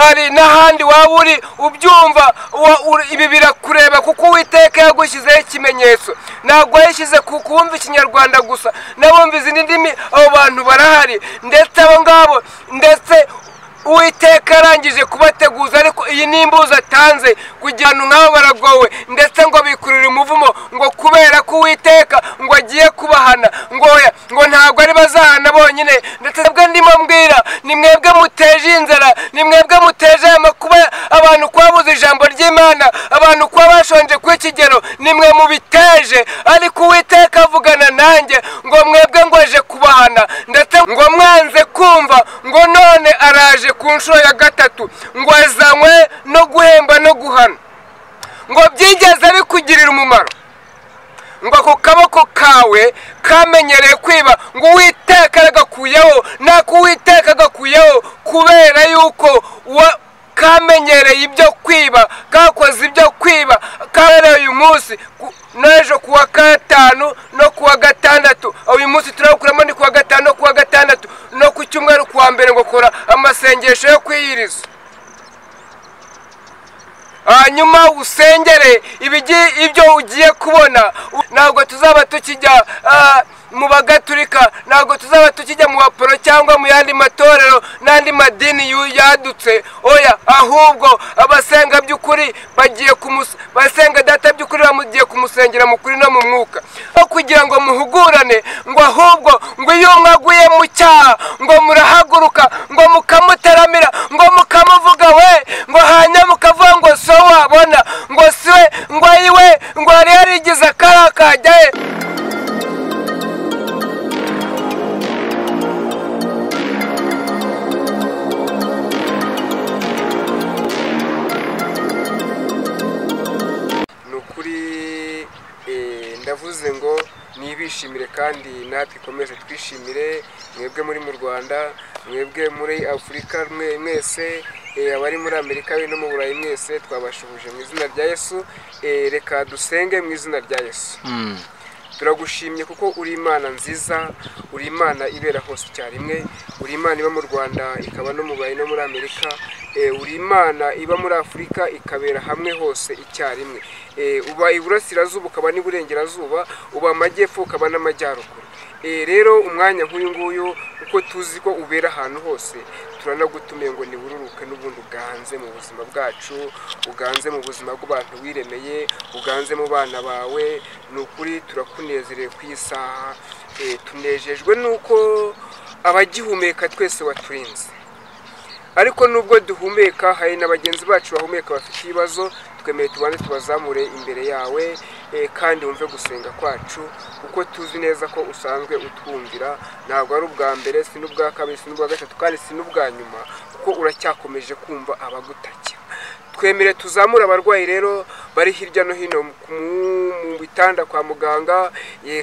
ari n'ahandi waba uri ubyumva, ibi birakureba kuko Uwiteka yagushyizeho ikimenyetso. Ntabwo yashyize ku kumva ikinyarwanda gusa, n'abumva izindi ndimi abo bantu barahari, ndetse abo ngabo ndetse Uwiteka arangije kubateguza. Ariko iyi ni imbuzi atanze kugira ngo nk'abo baragowe, ndetse ngo bikurire umuvumo ngo kubera ko Uwiteka ngo agiye kubahana, ngo oya, ngo ntabwo ari bazahana bonyine. Ndetse bwe ndimo mbwira ni mwebwe muteje inzara, ni mwebwe muteje amakuba abantu kwabuze ijambo ry'Imana, abantu kuba bashonje ku ikigero, ni mwe mubiteje. Ariko Uwiteka avugana nanjye ngo mwebwe ngo aje kubahana, ndetse ngo mwanze kumva, ngo none araje ku nshuro ya gatatu, ngo azanywe no guhemba no guhana. Ngo byigeze bikugirira umumaro, ngo ako kaboko kawe kamenyereye kwiba, ngo Uwiteka agakuyeho, nako Uwiteka agakuyeho kubera yuko kamenyereye ibyo kwiba, kakoze ibyo kwiba, kabereye uyu munsi n'ejo kuwa gatanu no kuwa gatandatu. Uyu munsi turawukuramo ni kuwa gatanu no kuwa gatandatu no ku cyumweru kuwa mbere, ngo kora amasengesho yo kwiyiriza, hanyuma usengere ibyo ugiye kubona. Ntabwo tuzaba tukijya mu bagaturika, ntabwo tuzaba tukijya mu baporo cyangwa mu yandi matorero n'andi madini yadutse. Oya, ahubwo abasenga by'ukuri bagiye basenga data by'ukuri, bamugiye kumusengera mu kuri no mu mwuka, aho kugira ngo muhugurane, ngo ahubwo ngo iyo umwe aguye mu cyaha ngo murahaguruka, ngo mukamutaramira, ngo mukamuvuga we, ngo hanyuma mukavuga ngo so wabona, ngo siwe, ngo ayiwe, ngo yari yarigize akara kajyaye. Ndavuze ngo nibishimire kandi natwe ikomeze twishimire, mwebwe muri mu Rwanda, mwebwe muri Afurika mwese, abari muri Amerika no mu Burayi mwese, twabashuhuje mu izina rya Yesu. Reka dusenge mu izina rya Yesu. Turagushimye kuko uri Imana nziza, uri Imana ibera hose icyarimwe, uri Imana iba mu Rwanda ikaba no mu Burayi no muri Amerika, uri Imana iba muri Afurika ikabera hamwe hose icyarimwe. Uba iburasirazuba ukaba n'iburengerazuba, uba amajyepfo ukaba n'amajyaruguru. Rero umwanya nk'uyu nguyu uko tuzi ko ubera ahantu hose, turanagutumiye ngo nibururuke n'ubundi uganze mu buzima bwacu, uganze mu buzima bw'abantu wiremeye, uganze mu bana bawe. Ni ukuri turakunezerewe ku isaha, tunejejwe nuko abagihumeka twese waturinze. Ariko nubwo duhumeka hari na bagenzi bacu bahumeka bafite ibibazo, twemeye tubanze tubazamure imbere yawe, kandi wumve gusenga kwacu kuko tuzi neza ko usanzwe utwumvira. Ntabwo ari ubwa mbere, si n'ubwa kabiri, si n'ubwa gatatu, kandi si n'ubwa nyuma, kuko uracyakomeje kumva abagutakira. Twemere tuzamura abarwayi rero bari hirya no hino mu bitanda kwa muganga,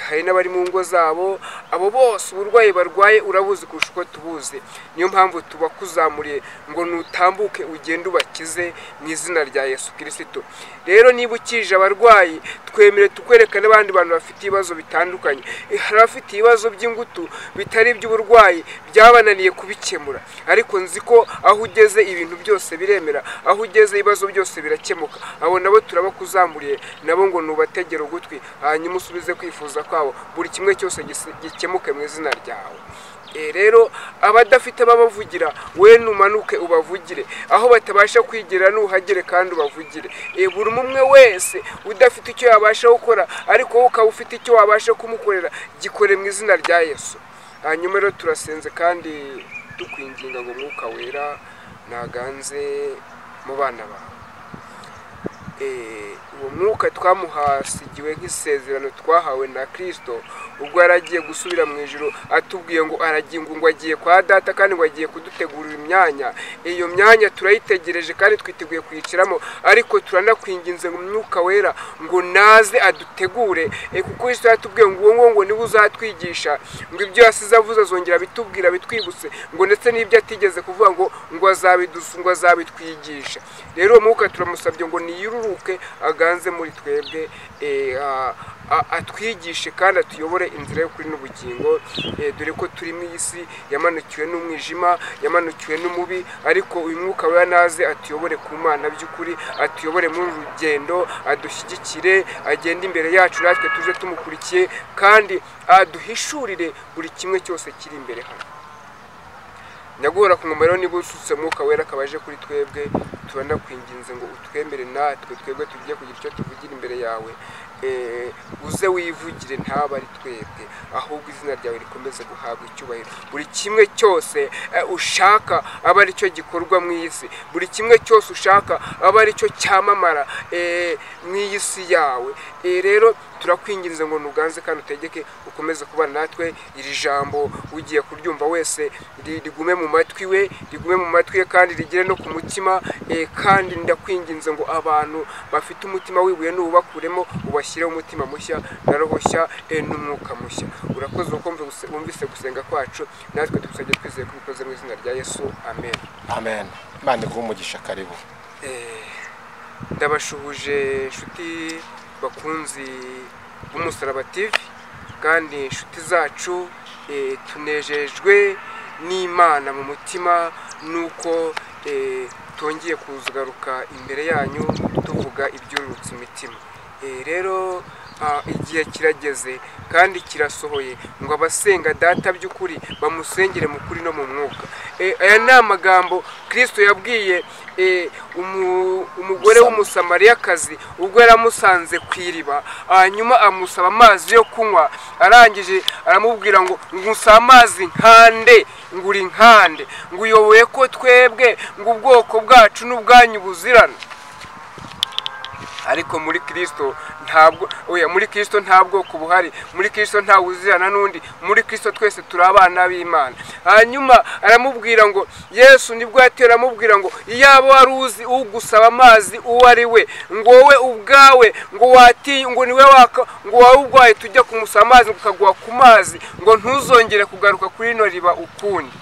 hari n'abari mu ngo zabo, abo bose uburwayi barwaye urabuzi kurusha uko tubuzi. Niyo mpamvu tubakuzamuriye ngo nutambuke ugende ubakize mu izina rya Yesu Kristo. Rero niba ukije abarwayi, twemere tukwereka n'abandi bantu bafite ibibazo bitandukanye. Hari abafite ibibazo by'ingutu bitari iby'uburwayi byabananiye kubikemura, ariko nzi ko aho ugeze ibintu byose biremera, aho ugeze ibibazo byose birakemuka. Abo nabo turabakuzamuriye nabo ngo nubategere ugutwi, hanyuma usubize kwifuza kwabo, buri kimwe cyose gikemuke mu izina ryawe. Rero abadafite babavugira, we numanuke ubavugire, aho batabasha kwigira nuhagere kandi ubavugire. Buri umwe wese udafite icyo yabasha gukora, ariko wowe ukaba ufite icyo wabasha kumukorera, gikore mu izina rya Yesu. Hanyuma rero turasenze kandi tukwinginga ngo Mwuka Wera naganze mu bana bawe. Uwo mwuka twamuhasigiwe nk'isezerano twahawe na Kristo ubwo yaragiye gusubira mu ijuru, atubwiye ngo aragiye ngo agiye kwa data kandi ngo agiye kudutegurira imyanya. Iyo myanya turayitegereje kandi twiteguye kwicaramo, ariko turanakwinginze ngo Mwuka Wera ngo naze adutegure, kuko Kristo yatubwiye ngo uwo ngo niwe uzatwigisha, ngo ibyo yasize avuze azongera bitubwira bitwibutse, ngo ndetse n'ibyo atigeze kuvuga ngo ngo azabitwigisha. Rero uwo mwuka turamusabye ngo niyuru ahubuke aganze muri twebwe, atwigishe kandi atuyobore inzira y'ukuri n'ubugingo. Dore ko turi mu isi yamanukiwe n'umwijima, yamanukiwe n'umubi, ariko uyu mwuka wera naze atuyobore ku Mana by'ukuri, atuyobore muri rugendo, adushyigikire, agende imbere yacu natwe tuje tumukurikiye, kandi aduhishurire buri kimwe cyose kiri imbere hano. Nyaguhora ku ngoma rero niba usutse umwuka wera akaba aje kuri twebwe, turanakwinginze ngo utwemere natwe twebwe tugiye kugira icyo tuvugira imbere yawe. Uze wivugire ntaba ari twebwe, ahubwo izina ryawe rikomeze guhabwa icyubahiro. Buri kimwe cyose ushaka aba ari cyo gikorwa mu isi, buri kimwe cyose ushaka aba ari cyo cyamamara mu isi yawe. Rero turakwinginze ngo nuganze kandi utegeke, ukomeze kubana natwe. Iri jambo ugiye kuryumva wese rigume mu matwi we, rigume mu matwi ye kandi rigere no ku mutima. Kandi ndakwinginze ngo abantu bafite umutima wibuye n'ubakuremo, ubashyireho umutima mushya na roho nshya n'umwuka mushya. Urakoze uko wumvise gusenga kwacu, natwe tugusabye twizeye ko ubikoze mu izina rya Yesu, amen. Amen. Imana iguhe umugisha. Karibu. Ndabashuhuje inshuti bakunzi b'Umusaraba TV kandi inshuti zacu, tunejejwe n'Imana mu mutima nuko tongeye kuzugaruka imbere yanyu tuvuga ibyururutse imitima. Rero igihe kirageze kandi kirasohoye ngo abasenga data by'ukuri bamusengere mu kuri no mu mwuka. Aya ni amagambo Kristo yabwiye umugore w'Umusamariyakazi ubwo yaramusanze ku iriba, hanyuma amusaba amazi yo kunywa, arangije aramubwira ngo ngusaba amazi nkande, nguri nkande, ngo uyoboye ko twebwe ngo ubwoko bwacu n'ubwanyu buzirana. Ariko muri Kristo ntabwo, oya, muri Kristo nta bwoko buhari, muri Kristo nta wuzirana n'undi, muri Kristo twese turi abana b'Imana. Hanyuma aramubwira ngo Yesu nibwo yatera aramubwira ngo iyaba wari uzi ugusaba amazi uwo ari we, ngo wowe ubwawe ngo wati ngo niwe waka ngo wowe ubwawe tujya kumusaba amazi ukagwa ku mazi, ngo ntuzongere kugaruka kuri ino riba ukundi.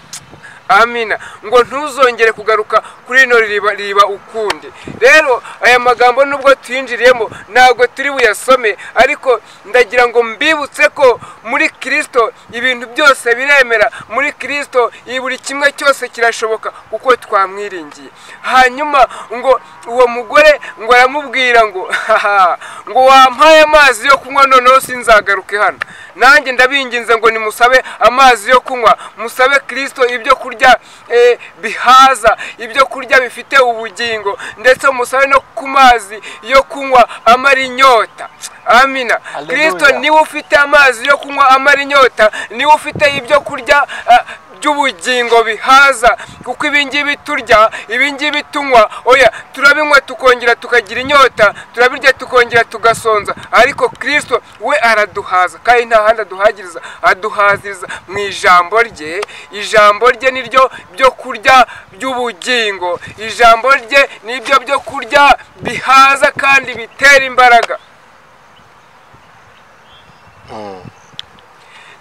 Amina. Ngo ntuzongere kugaruka kuri ino riba ukundi. Rero aya magambo nubwo tuyinjiriyemo ntabwo turi buyasome, ariko ndagira ngo mbibutse ko muri Kristo ibintu byose biremera, muri Kristo buri kimwe cyose kirashoboka kuko twamwiringiye. Hanyuma ngo uwo mugore ngo aramubwira ngo ngo wampaye amazi yo kunywa noneho sinzagaruke hano. Nanjye ndabinginze ngo nimusabe amazi yo kunywa, musabe Kristo ibyo kurya bihaza, ibyo kurya bifite ubugingo, ndetse musabe no ku mazi yo kunywa amara inyota. Amina. Kristo niwe ufite amazi yo kunywa amara inyota, niwe ufite ibyo kurya by'ubugingo bihaza, kuko ibingibi turya, ibingibi tunywa, oya turabinywa tukongera tukagira inyota, turabirya tukongera tugasonza, ariko Kristo we araduhaza kandi nta handi aduhagiriza, aduhaziriza mu ijambo rye. Ijambo rye niryo byo kurya by'ubugingo, ijambo rye nibyo byo kurya bihaza kandi bitera imbaraga.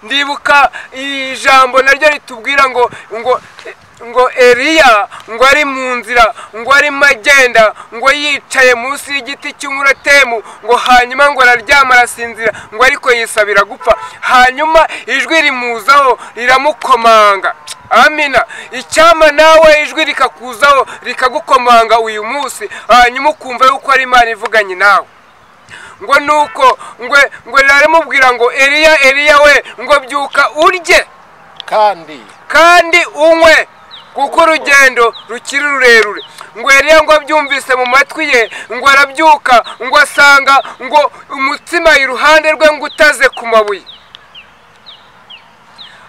Ndibuka ijambo naryo ritubwira ngo ngo ngo Eliya ngo ari mu nzira, ngo arimo agenda, ngo yicaye munsi y'igiti cy'umuratemu, ngo hanyuma ngo araryama arasinzira, ngo ariko yisabira gupfa. Hanyuma ijwi rimuzaho riramukomanga. Amina. Icyama nawe ijwi rikakuzaho rikagukomanga uyu munsi, hanyuma ukumva yuko ari Imana ivuganye nawe. Ngo nuko ngo riramubwira ngo Eliya, Eliya we, ngo byuka urye kandi unywe kuko urugendo rukiri rurerure. Ngo Eliya ngo abyumvise mu matwi ye, ngo arabyuka, ngo asanga ngo umutsima iruhande rwe ngo utaze ku mabuye.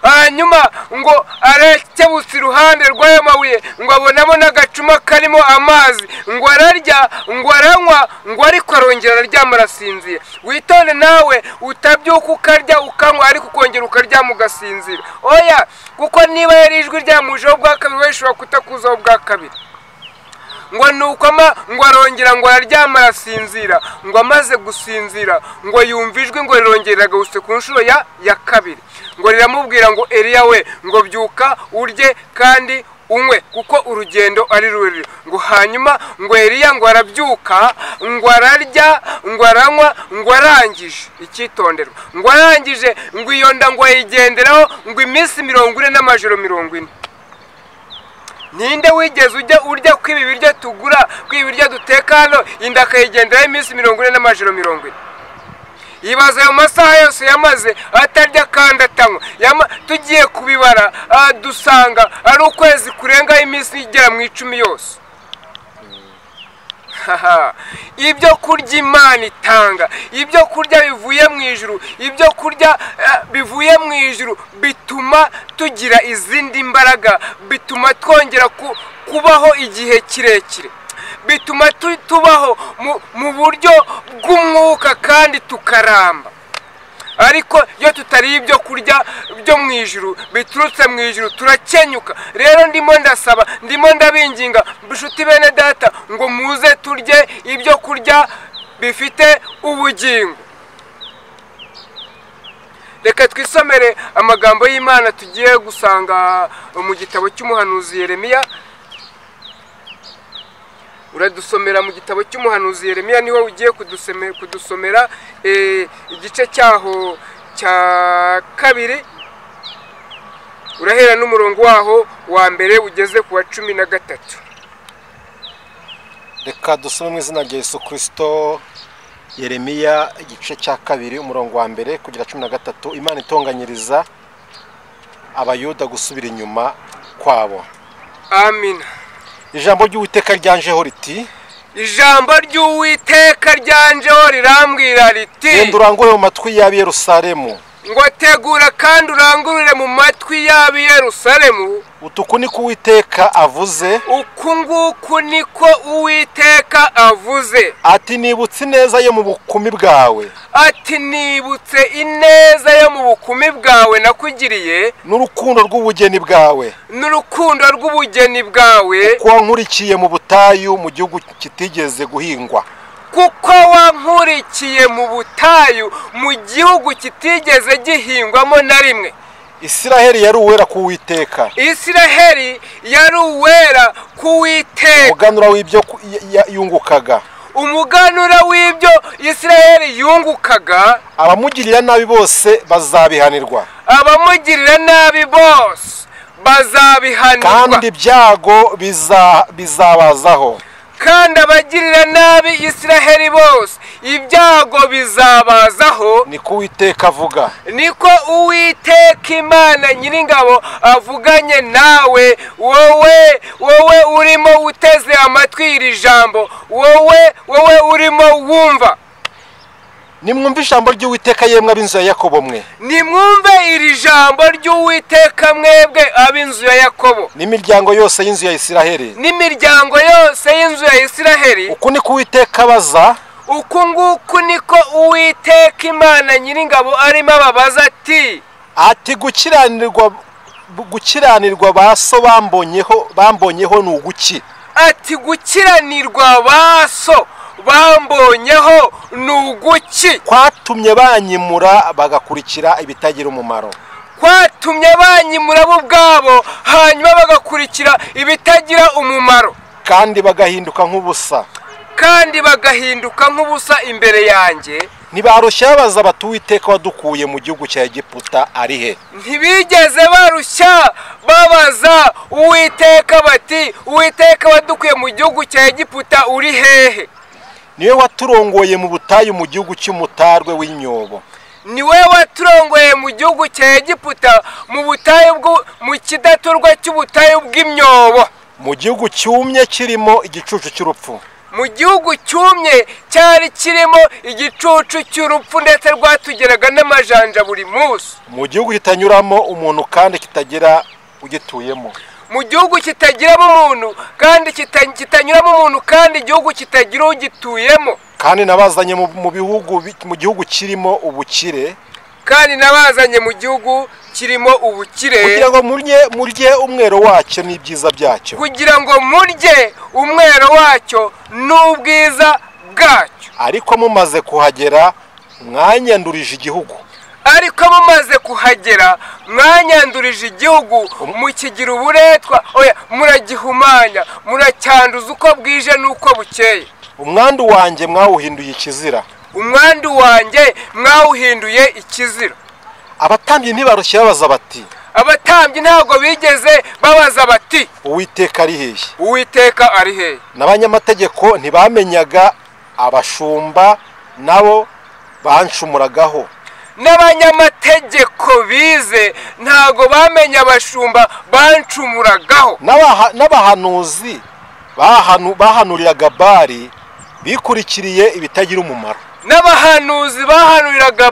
Hanyuma ngo arekebutse iruhande rw'ayo mabuye, ngo abonamo n'agacuma karimo amazi, ngo ararya, ngo aranywa, ngo ariko arongera araryama arasinzira. Witonde nawe utabyuka ukarya ukanywa ariko ukongera ukaryama ugasinzira. Oya, kuko niba yari ijwi ryamujeho bwa kabiri, we rishobora kutakuzaho bwa kabiri. Ngo nuko ngo arongera ngo araryama arasinzira, ngo amaze gusinzira ngo yumva ijwi ngo rirongera riragahuse ku nshuro ya kabiri, ngo riramubwira ngo Eliya we, ngo byuka urye kandi unywe kuko urugendo ari rurerure. Ngo hanyuma ngo Eliya ngo arabyuka, ngo ararya, ngo aranywa, ngo arangije icyitonderwa, ngo arangije ngo iyo nda ngo ayigenderaho ngo iminsi 40 n'amajoro 40. Ninde wigeze ujya urya kwibi biryo tugura, kwibi biryo duteka hano, inda akayigenderaho iminsi 40 n'amajoro 40? Ibaza ayo masaha yose yamaze atarya kandi atanywa. Tugiye kubibara dusanga ari ukwezi kurenga iminsi igera mu 10 yose. Ibyo kurya Imana itanga, ibyo kurya bivuye mu ijuru, ibyo kurya bivuye mu ijuru bituma tugira izindi mbaraga, bituma twongera kubaho igihe kirekire, bituma tubaho mu buryo bw'umwuka kandi tukaramba. Ariko iyo tutariye ibyo kurya byo mu ijuru biturutse mu ijuru turakenyuka. Rero ndimo ndasaba, ndimo ndabinginga bishuti bene data ngo muze turye ibyo kurya bifite ubugingo. Reka twisomere amagambo y'Imana tugiye gusanga mu gitabo cy'umuhanuzi Yeremiya. Uradusomera mu gitabo cy'umuhanuzi Yeremiya, niho ugiye kudusomera igice cyaho cya 2, urahera n'umurongo waho wa 1 ugeze ku wa 13. Reka dusome mu izina rya Yesu Kristo. Yeremiya igice cya 2 umurongo wa 1 kugera 13. Imana itonganyiriza Abayuda gusubira inyuma kwabo. Amina. Ijambo ry'Uwiteka ryanjeho riti, ijambo ry'Uwiteka ryanjeho rirambwira riti, genda urangurure mu matwi y'ab'i Yerusalemu, ngo tegura kandi urangurure mu matwi y'ab'i Yerusalemu, uku niko Uwiteka avuze, uku nguku niko Uwiteka avuze, ati nibutse ineza yo mu bukumi bwawe, ati nibutse ineza yo mu bukumi bwawe nakugiriye, n'urukundo rw'ubugeni bwawe, n'urukundo rw'ubugeni bwawe, kuko wankurikiye mu butayu mu gihugu kitigeze guhingwa, kuko wankurikiye mu butayu mu gihugu kitigeze gihingwamo na rimwe. Isiraheli yari uwera ku Uwiteka, Isiraheli yari uwera ku Uwiteka, umuganura w'ibyo yungukaga, umuganura w'ibyo Isiraheli yungukaga, abamugirira nabi bose bazabihanirwa, abamugirira nabi bose bazabihanirwa, kandi ibyago bizabazaho, kandi abagirira nabi Isiraheli bose ibyago bizabazaho, niko Uwiteka avuga, niko Uwiteka Imana Nyiringabo avuganye nawe, wowe urimo uteze amatwi iri jambo, wowe urimo wumva. Nimwumve ijambo ry'Uwiteka yemwe ab'inzu ya Yakobo mwe, nimwumve iri jambo ry'Uwiteka mwebwe ab'inzu ya Yakobo, n'imiryango yose y'inzu ya Isiraheli, n'imiryango yose y'inzu ya Isiraheli. Uku niko Uwiteka abaza, uku nguku niko Uwiteka Imana Nyiringabo arimo ababaza ati, ati gukiranirwa ba so bambonyeho ni uguki? Ati gukiranirwa ba so bambonyeho ni uguki? Kwatumye banyimura bagakurikira ibitagira umumaro, kwatumye banyimura bo ubwabo hanyuma bagakurikira ibitagira umumaro, kandi bagahinduka nk'ubusa, kandi bagahinduka nk'ubusa imbere yanjye. Ntibarushya babaza bati Uwiteka wadukuye mu gihugu cya Egiputa ari he? Ntibigeze barushya babaza Uwiteka bati Uwiteka wadukuye mu gihugu cya Egiputa uri hehe? Niwe waturongoye mu butayu mu gihugu cy'umutarwe w'imyobo, niwe waturongoye mu gihugu cya Egiputa mu butayu mu kidaturwa cy'ubutayu bw'imyobo, mu gihugu cyumye kirimo igicucu cy'urupfu, mu gihugu cyumye cyari kirimo igicucu cy'urupfu ndetse rwatugeraga n'amajanja buri munsi, mu gihugu kitanyuramo umuntu kandi kitagira ugituyemo, mu gihugu kitagiramo umuntu kandi kitanyuramo umuntu kandi igihugu kitagira ugituyemo, kandi nabazanye mu bihugu mu gihugu kirimo ubukire, kandi nabazanye mu gihugu kirimo ubukire, kugira ngo murye umwero wacyo n'ibyiza byacyo, kugira ngo murye umwero wacyo n'ubwiza bwacyo. Ariko mumaze kuhagera mwanyandurije igihugu, Ariko mumaze kuhagera mwanyandurije igihugu, mukigira uburetwa, oya muragihumanya, muracyanduza uko bwije n'uko bukeye. Umwandu wanjye mwawuhinduye ikizira. Umwandu wanjye mwawuhinduye ikizira. Abatambyi ntibarushye babaza bati, abatambyi ntabwo bigeze babaza bati, Uwiteka ari hehe? Uwiteka ari hehe? N'abanyamategeko ntibamenyaga, abashumba nabo banshumuragaho. N'abanyamategeko bize ntabwo bamenya, abashumba bancumuragaho. N'abahanuzi bahanuriraga Bali bikurikiriye ibitagira umumaro. N'abahanuzi bahanuriraga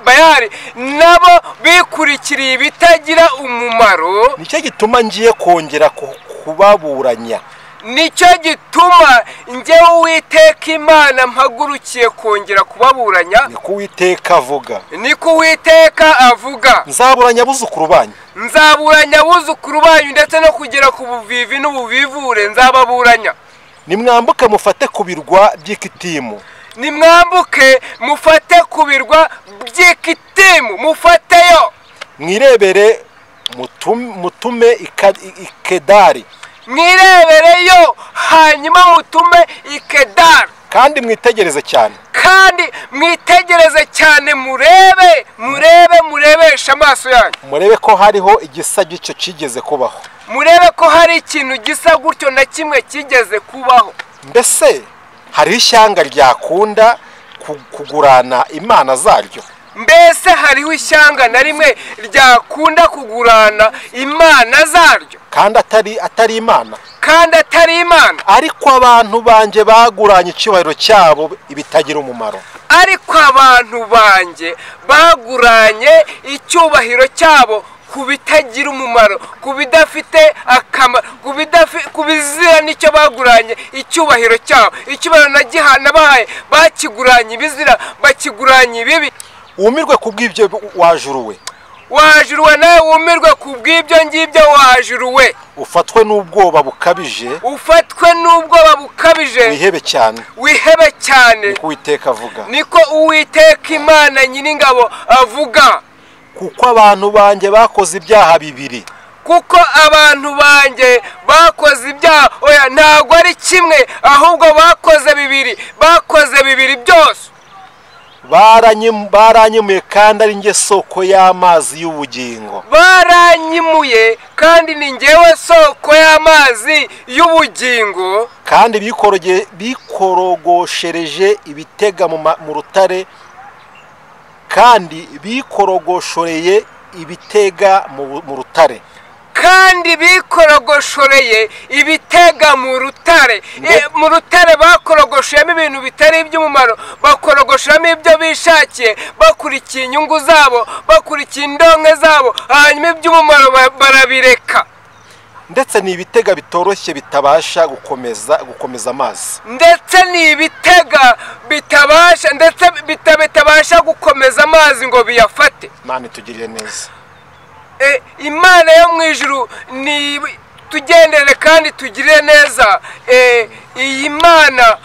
Bayali nabo bikurikiriye ibitagira umumaro. Nicyo gituma ngiye kongera kubaburanya. Nicyo gituma njyewe Uwiteka Imana mpagurukiye kongera kubaburanya. Niko Uwiteka avuga. Niko Uwiteka avuga. Nzaburanya abuzukuru banyu. Nzaburanya abuzukuru banyu, ndetse no kugera ku buvivi n'ubuvivure nzababuranya. Nimwambuke mufate ku birwa by'Ikitimu. Nimwambuke mufate ku birwa by'Ikitimu, mufateyo. Mwirebere mutume Ikedari. Mwirebereyo hanyuma mutume Ikedari. Kandi mwitegereze cyane. Kandi mwitegereze cyane, murebe, murebe, murebesha amaso yanyu. Murebe ko hariho igisa gicyo kigeze kubaho. Murebe ko hari ikintu gisa gutyo na kimwe kigeze kubaho. Mbese hariho ishyanga ryakunda kugurana imana zaryo? Mbese hariho ishyanga na rimwe ryakunda kugurana imana zaryo? Kandi atari Imana. Kandi atari Imana. Ariko abantu banjye baguranye icyubahiro cyabo ibitagira umumaro. Ariko abantu banjye baguranye icyubahiro cyabo ku bitagira umumaro, ku bidafite akamaro, ku bizira nicyo baguranye icyubahiro cyabo. Icyubahiro nabahaye bakiguranye ibizira, bakiguranye ibibi. Wumirwe kubw'ibyo wajuruwe. Wajuruwe nawe wumirwe kubw'ibyo ngibyo wajuruwe. Ufatwe n'ubwoba bukabije. Ufatwe n'ubwoba bukabije. Wihebe cyane. Wihebe cyane. Niko Uwiteka avuga. Niko Uwiteka Imana Nyiringabo avuga. Kuko abantu banjye bakoze ibyaha bibiri. Kuko abantu banjye bakoze ibyaha, oya ntabwo ari kimwe, ahubwo bakoze bibiri, bakoze bibiri byose. Baranyimuye kandi ari njye soko y'amazi y'ubugingo. Baranyimuye kandi ni njyewe soko y'amazi y'ubugingo. Kandi bikorogoshereje ibitega mu rutare, kandi bikorogoshoreye ibitega mu rutare. Kandi bikorogoshoreye ibitega mu rutare. Mu rutare bakorogosheyemo ibintu bitari iby'umumaro, bakorogoshamo ibyo bishakiye, bakurikiye inyungu zabo, bakurikiye indonke zabo, hanyuma iby'umumaro barabireka. Ndetse ni ibitega bitoroshye bitabasha gukomeza amazi. Ndetse ni ibitega bitabasha, ndetse bitabasha gukomeza amazi ngo biyafate. Imana itugirire neza. Imana yo mu ijuru ni tugendere kandi tugirire neza. Iyi Mana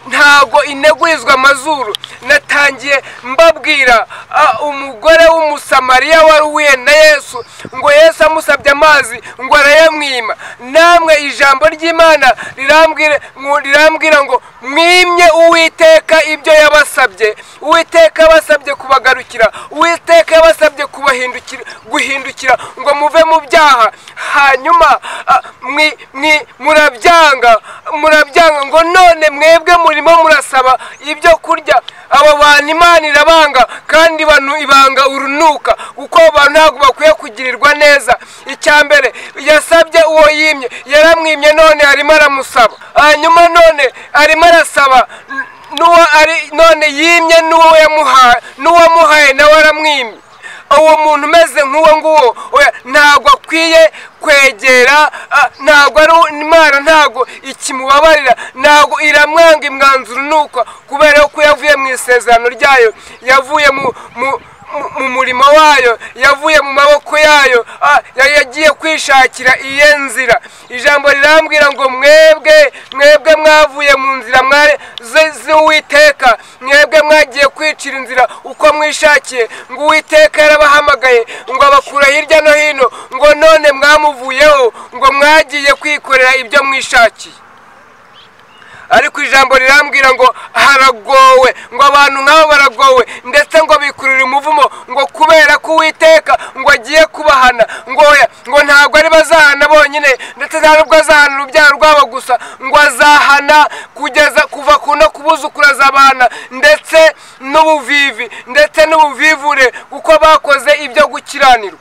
ntago inegurizwa amazuru. Natangiye mbabwira umugore w'Umusamariya wari uhuye na Yesu, ngo Yesu amusabye amazi ngo arayamwima. Namwe ijambo ry'Imana rirambwira ngo mwimye Uwiteka ibyo yabasabye. Uwiteka yabasabye kubagarukira, Uwiteka yabasabye kubahindukira, guhindukira ngo muve mu byaha. Hanyuma murabyanga, murabyanga ngo none mwebwe murimo murasaba ibyo kurya. Abo bantu Imana irabanga, kandi bantu ibanga urunuka, kuko abantu ntabwo bakwiye kugirirwa neza. Icya mbere yasabye uwo yimye, yaramwimye, none arimo aramusaba. Hanyuma none arimo arasaba n'uwo ari, none yimye n'uwo yamuhaye, n'uwamuhaye nawe aramwimye. Uwo muntu umeze nk'uwo nguwo ntabwo akwiye kwegera, ntabwo ari Imana, ntabwo ikimubabarira, ntabwo iramwanga imwanzuro nuko, kubera ko yavuye mu isezerano ryayo, yavuye mu murimo wayo, yavuye mu maboko yayo, yagiye kwishakira iye nzira. Ijambo rirambwira ngo mwebwe mwavuye mu nzira z'Uwiteka, mwebwe mwagiye kwicira inzira uko mwishakiye, ngo Uwiteka yarabahamagaye ngo abakura hirya no hino, ngo none mwamuvuyeho, ngo mwagiye kwikorera ibyo mwishakiye. Ariko ijambo rirambwira ngo haragowe, ngo abantu nk'abo baragowe, ndetse ngo bikurira umuvumo, ngo kubera ko Uwiteka ngo agiye kubahana, ngo ngo ntabwo ari bazahana bonyine, ndetse nta nubwo azahana urubyaro rwabo gusa, ngo azahana kugeza kuva ku no kubuzukuru azabahana, ndetse n'ubuvivi, ndetse n'ubuvivure, kuko bakoze ibyo gukiranirwa.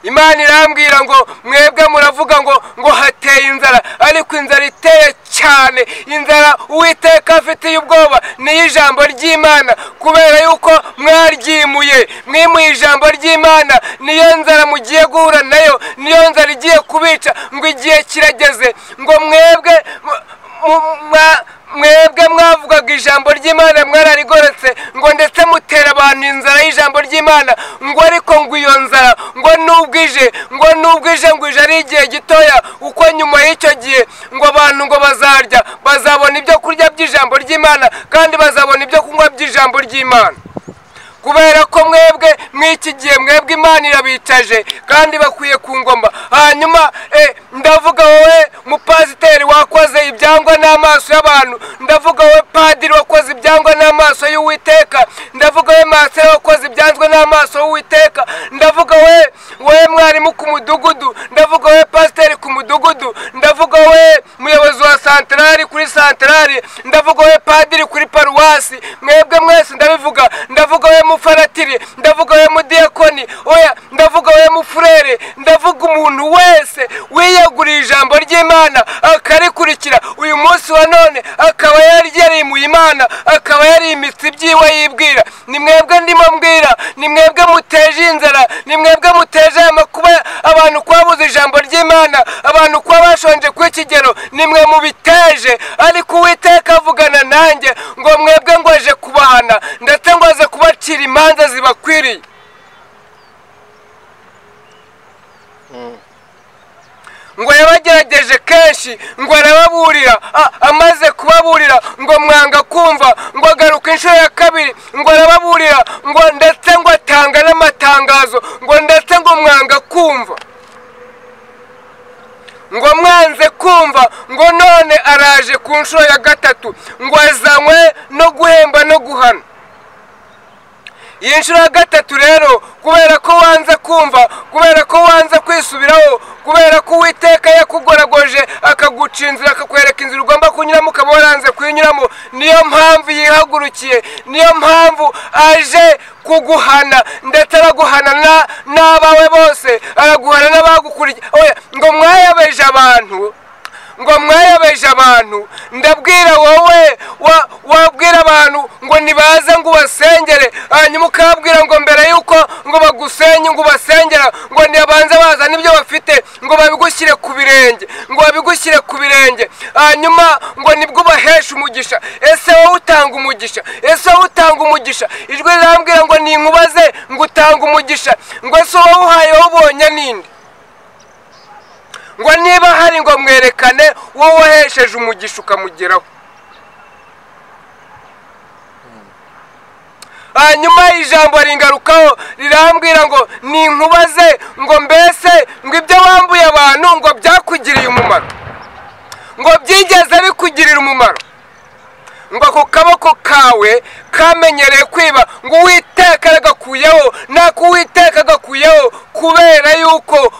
Imana irambwira ngo mwebwe muravuga ngo hateye inzara, ariko inzara iteye cyane, inzara Uwiteka afitiye ubwoba ni ijambo ry'Imana, kubera yuko mwaryimuye, mwimuye ijambo ry'Imana, niyo nzara mugiye guhura nayo, niyo nzara igiye kubica, ngo igihe kirageze ngo mwebwe mwebwe mwavugaga ijambo ry'Imana mwararigoretse, ngo ndetse mutera abantu inzara y'ijambo ry'Imana, ngo ariko ngo iyo nzara ngo nubwije, ngo ije ari igihe gitoya, uko nyuma y'icyo gihe ngo abantu ngo bazarya, bazabona ibyo kurya by'ijambo ry'Imana, kandi bazabona ibyo kunywa by'ijambo ry'Imana. Kubera ko mwebwe mw'iki gihe mwebwe Imana irabicaje kandi bakwiye ku ngoma. Hanyuma ndavuga wowe mupasiteri wakoze ibyangwa n'amaso y'abantu, ndavuga wowe padiri wakoze ibyangwa n'amaso y'Uwiteka, ndavuga wowe masera wakoze ibyanzwe n'amaso y'Uwiteka, ndavuga wowe mwarimu ku mudugudu, ndavuga wowe pasiteri ku mudugudu, ndavuga wowe muyobozi wa santarari kuri santarari, ndavuga wowe padiri kuri paruwasi, mwebwe mwese ndabivuga, ndavuga wowe mufaratiri, ndavuga we mudiyakoni, oya ndavuga we mufurere, ndavuga umuntu wese wiyeguriye ijambo ry'Imana akarikurikira uyu munsi wa none, akaba yarimuye Imana, akaba yarimitse ibyiwe yibwira. Ni mwebwe ndimo mbwira, ni mwebwe muteje inzara, ni mwebwe muteje amakuba abantu kwabuze ijambo ry'Imana, abantu kwa bashonje ku ikigero, ni mwe mubiteje. Ariko Uwiteka avugana nanjye ngo mwebwe ngo aje kubahana, ndetse ngo aze kubacira imanza zibakwiriye. Ngo yabagerageje kenshi, ngo arababurira, amaze kubaburira ngo mwanga kumva, ngo agaruka inshuro ya kabiri, ngo arababurira, ngo ndetse ngo atanga n'amatangazo, ngo ndetse ngo mwanga kumva, ngo mwanze kumva, ngo none araje ku nshuro ya gatatu, ngo azanywe no guhemba no guhana. Iyi nshuro ya gatatu rero, kubera ko wanze kumva, kubera ko wanze kwisubiraho, kubera ko Uwiteka yakugoragoje akaguca inzira, akakwereka inzira ugomba kunyuramo ukaba waranze kuyinyuramo, niyo mpamvu yihagurukiye, niyo mpamvu aje kuguhana, ndetse araguhana n'abawe bose, araguhana n'abagukurikiye. Oya, ngo mwayabeje abantu, ngo mwayabeje abantu. Ndabwira wowe wabwira abantu ngo nibaze ngo ubasengere, hanyuma ukabwira ngo mbere yuko ngo bagusenye ngo ubasengera, ngo nibabanze bazana ibyo bafite ngo babigushyire ku birenge, ngo babigushyire ku birenge, hanyuma ngo nibwo ubahesha umugisha. Ese wowe utanga umugisha? Ese wowe utanga umugisha? Ijwi rirambwira ngo ninkubaze ngo utanga umugisha, ngo ese wowe uhaye ubonye ninde? Ngo niba hari ngo mwerekane wowe wahesheje umugisha ukamugeraho. Hanyuma ijambo ringarukaho rirambwira ngo ninkubaze ngo mbese ngo ibyo wambuye abantu ngo byakugiriye umumaro, ngo byigeze bikugirira umumaro, ngo ako kaboko kawe kamenyereye kwiba, ngo Uwiteka agakuyeho, nako Uwiteka agakuyeho, kubera yuko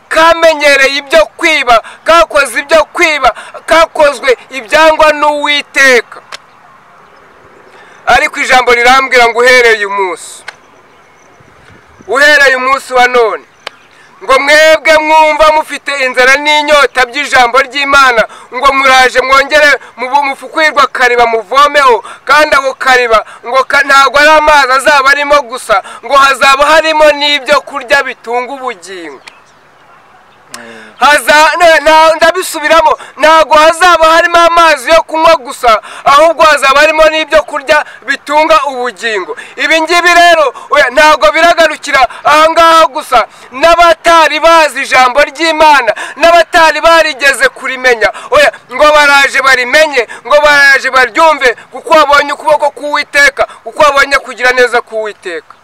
kamenyereye ibyo kwiba, kakoze ibyo kwiba, kakozwe ibyangwa n'Uwiteka. Ariko ijambo rirambwira ngo uhereye umunsi wa none, ngo mwebwe mwumva mufite inzara n'inyota by'ijambo ry'Imana, ngo muraje mwongere mufukwirwa kariba muvomeho, kandi ako kariba ngo ntabwo ari amazi azaba arimo gusa, ngo hazaba harimo n'ibyo kurya bitunga ubugingo. Ndabisubiramo, ntabwo hazaba harimo amazi yo kunywa gusa, ahubwo hazaba harimo n'ibyo kurya bitunga ubugingo. Ibi ngibi rero ntabwo biragarukira aha ngaha gusa, n'abatari bazi ijambo ry'Imana, n'abatari barigeze kurimenya, oya ngo baraje barimenye, ngo baraje baryumve, kuko babonye ukuboko k'Uwiteka, kuko babonye kugira neza k'Uwiteka.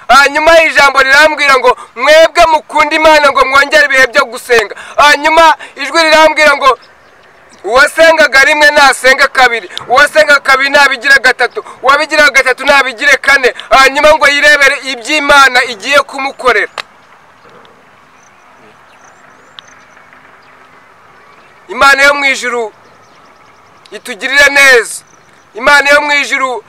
Hanyuma ijambo rirambwira ngo mwebwe mukunda Imana ngo mwongere ibihe byo gusenga. Hanyuma ijwi rirambwira ngo uwasengaga rimwe nasenga kabiri, uwasenga kabiri nabigira gatatu, uwabigira gatatu nabigire kane. Hanyuma ngo yirebere iby'Imana igiye kumukorera. Imana yo mu ijuru itugirire neza. Imana yo mu ijuru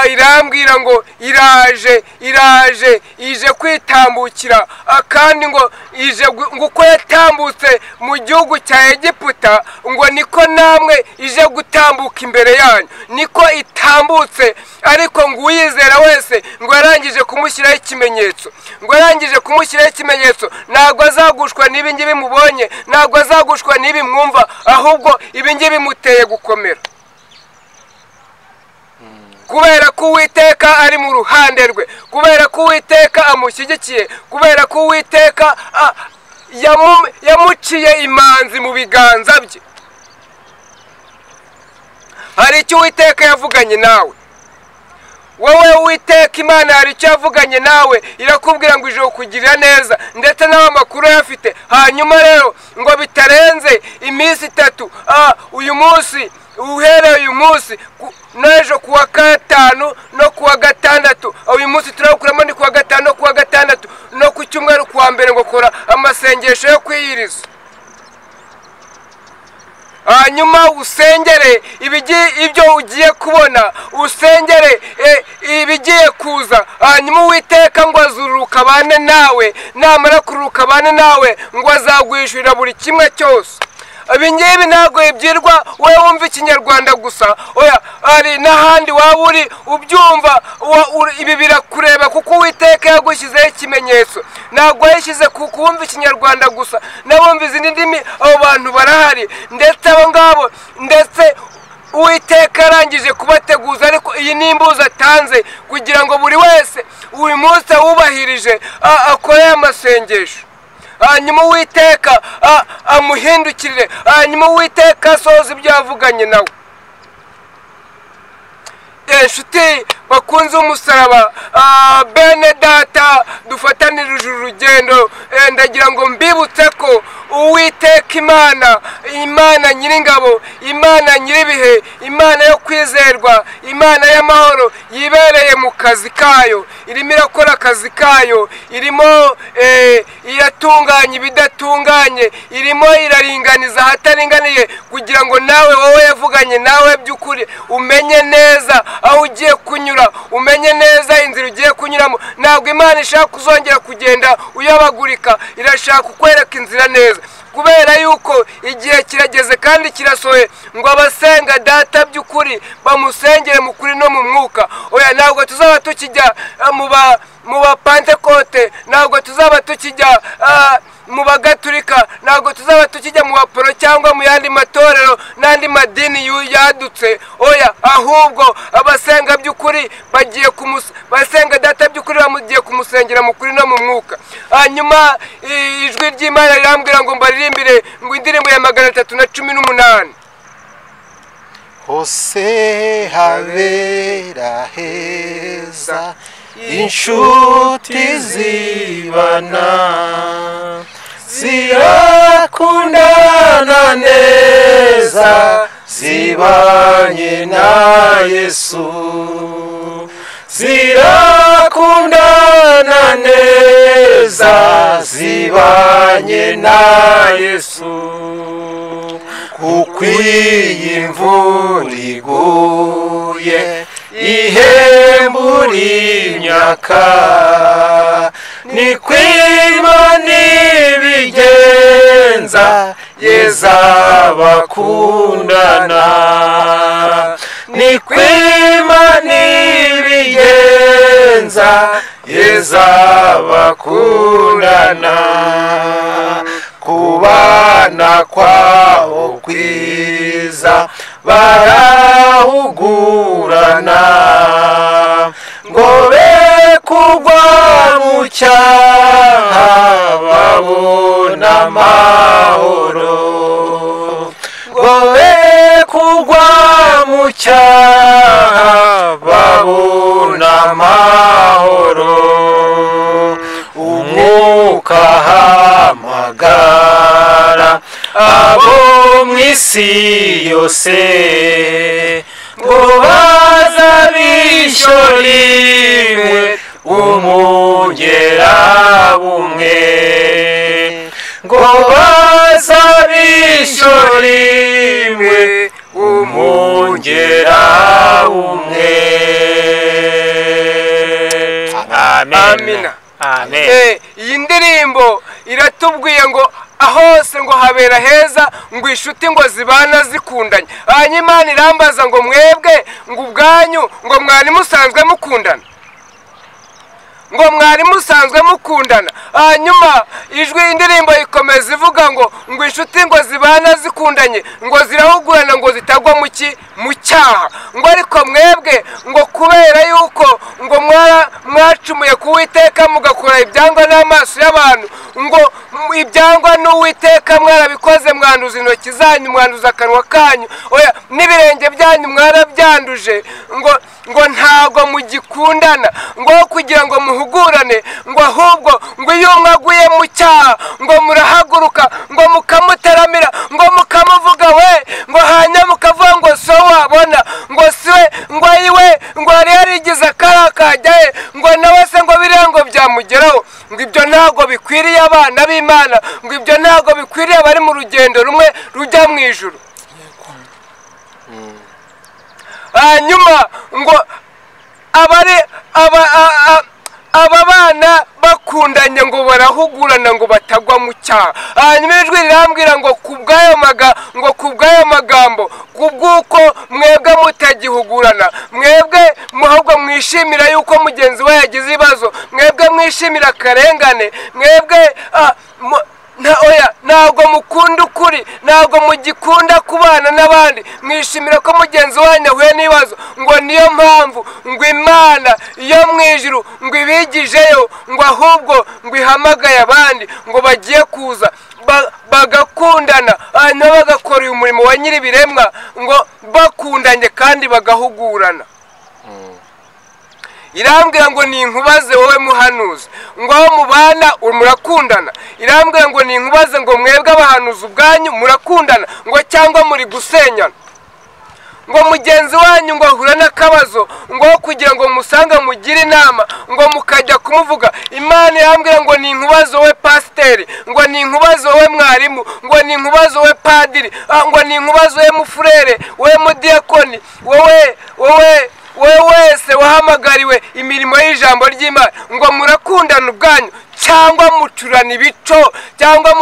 irambwira ngo iraje, iraje, ije kwitambukira, kandi ngo ije ngo uko yatambutse mu gihugu cya Egiputa ngo niko namwe ije gutambuka imbere yanyu, niko itambutse. Ariko ngo uyizera wese ngo yarangije kumushyiraho ikimenyetso, ngo yarangije kumushyiraho ikimenyetso, ntabwo azagushwa n'ibi ngibi mubonye, ntabwo azagushwa n'ibi mwumva, ahubwo ibi ngibi muteye gukomera. Kubera ko Uwiteka ari mu ruhande rwe, kubera ko Uwiteka amushyigikiye, kubera ko Uwiteka yamuciye imanzi mu biganza bye. Hari icyo Uwiteka yavuganye nawe wowe, Uwiteka Imana hari icyo yavuganye nawe, irakubwira ngo ije kukugirira neza, ndetse nawe amakuru ayafite. Hanyuma rero ngo bitarenze iminsi itatu, uyu munsi uhereye uyu munsi n'ejo kuwa gatanu no kuwa gatandatu, uyu munsi turawukuramo ni kuwa gatanu no kuwa gatandatu no ku cyumweru kuwa mbere, ngo kora amasengesho yo kwiyiriza. Hanyuma usengere ibyo ugiye kubona, usengere ibigiye kuza. Hanyuma Uwiteka ngo azururuka abane nawe, namara kururuka abane nawe ngo azagwishurira buri kimwe cyose. Ibi ngibi ntabwo ibyirwa wowe wumva ikinyarwanda gusa, oya hari n'ahandi waba uri ubyumva, ibi birakureba kuko Uwiteka yagushyizeho ikimenyetso. Ntabwo yashyize ku kumva ikinyarwanda gusa, n'abumva izindi ndimi abo bantu barahari, ndetse abo ngabo ndetse Uwiteka arangije kubateguza. Ariko iyi ni imbuzi atanze kugira ngo buri wese uyu munsi awubahirije akore amasengesho. Hanyuma Uwiteka amuhindukirire, hanyuma Uwiteka asohoze ibyo yavuganye nawe. Inshuti bakunze umusaraba, bene data dufatanirije urugendo, ndagira ngo mbibutse ko Uwiteka Imana, Imana nyiringabo, Imana nyiribihe, Imana yo kwizerwa, Imana y'amahoro, yibereye mu kazi kayo, irimo irakora akazi kayo, irimo iratunganya ibidatunganye, irimo iraringaniza ahataringaniye, kugira ngo nawe wowe yavuganye nawe by'ukuri umenye neza aho ugiye kunyura, umenye neza inzira ugiye kunyuramo. Ntabwo Imana ishaka kuzongera kugenda uyabagurika, irashaka kukwereka inzira neza, kubera yuko igihe kirageze kandi kirasohoye ngo abasenga data by'ukuri bamusengere mu kuri no mu mwuka. Oya ntabwo tuzaba tukijya mu ba Pentekote, ntabwo tuzaba tukijya mu bagaturika, ntabwo tuzaba tukijya mu baporo cyangwa mu yandi matorero n'andi madini yadutse. Oya ahubwo abasenga by'ukuri bagiye basenga data by'ukuri bamugiye kumusengera mu kuri no mu mwuka. Hanyuma ijwi ry'Imana rirambwira ngo mbaririmbire ngo indirimbo ya 318. Hose habera heza inshuti zibana, zirakundana neza zibanye na Yesu, zirakundana neza zibanye na Yesu. Kuko iyi imvura iguye ihembura imyaka, ni kw'Imana ibigenza yeza bakundana, ni kw'Imana ibigenza heza bakundana, kubana kwabo kwiza barahugurana, ngo be kugwa mu cyaha babona amahoro, ngo be kugwa mu cyaha babona amahoro. Umwuka ahamagara abo mu isi yose, ngo baza b'ishyo rimwe umugera bumwe, ngo baza b'ishyo rimwe umugera bumwe. Amina. Amen. Iyi ndirimbo iratubwiye ngo ahose ngo habera heza, ngo inshuti ngo zibana zikundanye. Hanyuma Imana irambaza ngo mwebwe ngo ubwanyu ngo mwari musanzwe mukundana, ngo mwari musanzwe mukundana. Hanyuma ijwi indirimbo ikomeza ivuga ngo ngo inshuti ngo zibana zikundanye, ngo zirahugurana, ngo zitagwa mu cyaha. Ngo ariko mwebwe ngo kubera yuko ngo mwacumuye ku Uwiteka mugakora ibyangwa n'amaso y'abantu, ngo ibyangwa n'Uwiteka mwarabikoze, mwanduza intoki zanyu, mwanduza akanwa kanyu, oya n'ibirenge byanyu mwarabyanduje, ngo ngo ntago mugikundana, ngo kugira ngo muhugurane, ngo ahubwo ngo iyo umwe aguye mu cyaha ngo murahaguruka, ngo mukamutaramira, ngo mukamuvuga we, ngo hanyuma mukavuga ngo so wabona, ngo siwe, ngo ayiwe, ngo yari yarigize akarakajyaye, ngo nawe se ngo biriya ngo byamugeraho. Ngo ibyo ntago bikwiriye abana b'Imana, ngo ibyo ntago bikwiriye abari mu rugendo rumwe rujya mu ijuru. Hanyuma ngo abari aba bana bakundanye ngo barahugurana, ngo batagwa mu cyaha. Hanyuma ijwi rirambwira ngo kubw'ayo magambo, kubw'uko mwebwe mutagihugurana, mwebwe muhubwo mwishimira yuko mugenzi we yagize ibibazo, mwebwe mwishimira akarengane, mwebwe oya ntabwo mukunda ukuri, ntabwo mugikunda kubana n'abandi, mwishimira ko mugenzi wanyu ahuye n'ibibazo. Ngo niyo mpamvu ngo Imana yo mu ijuru ngo ibigijeyo, ngo ahubwo ngo ihamagaye abandi ngo bagiye kuza bagakundana, hanyuma bagakora uyu murimo wa nyir'ibiremwa, ngo bakundanye kandi bagahugurana. Irambwira ngo ninkubaze wowe muhanuzi, ngo aho mubana murakundana. Irambwira ngo ninkubaze ngo mwebwe abahanuzi ubwanyu murakundana, ngo cyangwa muri gusenyana. Ngo mugenzi wanyu ngo ahura n'akabazo, ngo kugira ngo musange mugire inama, ngo mukajya kumuvuga. Imana irambwira ngo ninkubaze wowe pasiteri, ngo ninkubaze wowe mwarimu, ngo ninkubaze wowe padiri, ngo ninkubaze wowe mufurere, wowe mudiyakoni, wowe wowe wowe wese wahamagariwe imirimo y'ijambo ry'Imana, ngo murakundana ubwanyu cyangwa mucurana ibico, cyangwa